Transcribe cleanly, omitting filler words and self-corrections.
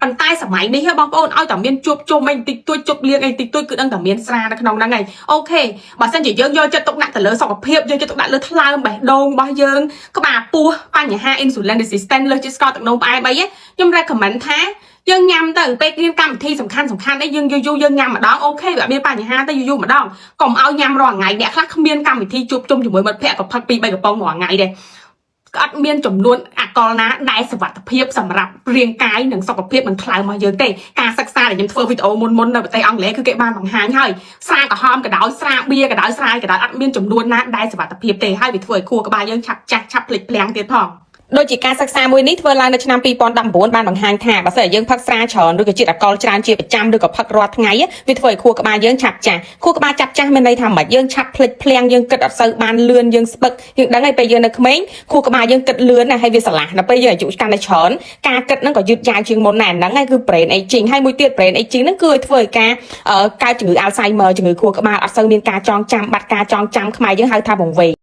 ប៉ុន្តែសម័យនេះបងប្អូនឲ្យតែមានជួបជុំអីបន្តិចតួចជប់លៀងអីបន្តិចតួចគឺដឹងតែមានស្រានៅក្នុងហ្នឹងហើយ okay បើសិនជាយើងយកចិត្តទុកដាក់ទៅលើសុខភាពយកចិត្តទុកដាក់លើថ្លើមបេះដូងរបស់យើងក្បាលពោះបញ្ហា insulin resistant លើសជាតិស្ករទឹកនោមផ្អែមអីខ្ញុំ recommend ថាយើងញ៉ាំទៅពេលមានកម្មវិធីសំខាន់សំខាន់អីយើងយូរយូរយើងញ៉ាំម្ដង okay វាអត់មានបញ្ហាទេយូរយូរម្ដងកុំឲ្យញ៉ាំរាល់ថ្ងៃអ្នកខ្លះគ្មានកម្មវិធីជួបជុំជាមួយមិត្តភ័ក្តិក៏ផឹកពីរបីកំប៉ុងរាល់ថ្ងៃដែរអត់មានចំនួនអាល់កុលណាដែលសុវត្ថិភាពសម្រាប់រាងកាយនិងសុខភាពនិងថ្លើមរបស់យើងទេការសិក្សាដែលខ្ញុំធ្វើវីដេអូមុនមុននៅប្រទេសអង់គ្លេសគឺគេបានបង្ហាញហើយស្រាក្រហមក៏ដោយស្រាបៀរក៏ដោយស្រាក៏ដោយអត់មានចំនួនណាដែលសុវត្ថិភាពទេហើយវាធ្វើឲ្យខួរក្បាលយើងឆាប់ចាស់ឆាប់ភ្លេចភ្លាំងទៀតផងដូចជាការសិក្សាមួយនេះធ្វើឡើងនៅឆ្នាំ2019បានបង្ហាញថាបើសិនជាយើងផឹកស្រាច្រើនឬក៏ជាតិអាល់កុលច្រើនជាប្រចាំឬក៏ផឹករាល់ថ្ងៃវាធ្វើឲ្យខួរក្បាលយើងឆាប់ចាស់ខួរក្បាលឆាប់ចាស់មានន័យថាម៉េចយើងឆាប់ភ្លេចភ្លាំងយើងគិតអត់សូវបានលឿនយើងស្ពឹកយើងដឹងហើយពេលយើងនៅក្មេងខួរក្បាលយើងគិតលឿនណាស់ហើយវាស្រឡះដល់ពេលយើងអាយុកាន់តែច្រើនការគិតហ្នឹងក៏យឺតយ៉ាវជាងមុនដែរហ្នឹងហើយគឺ brain aging ហើយមួយទៀត brain aging ហ្នឹងគឺឲ្យធ្វើឲ្យការកើតជំងឺ Alzheimer ជំងឺខួរក្បាលអត់សូវមានការចងចាំបាត់ការចងចាំខ្មែរយើងហៅថាវង្វេង។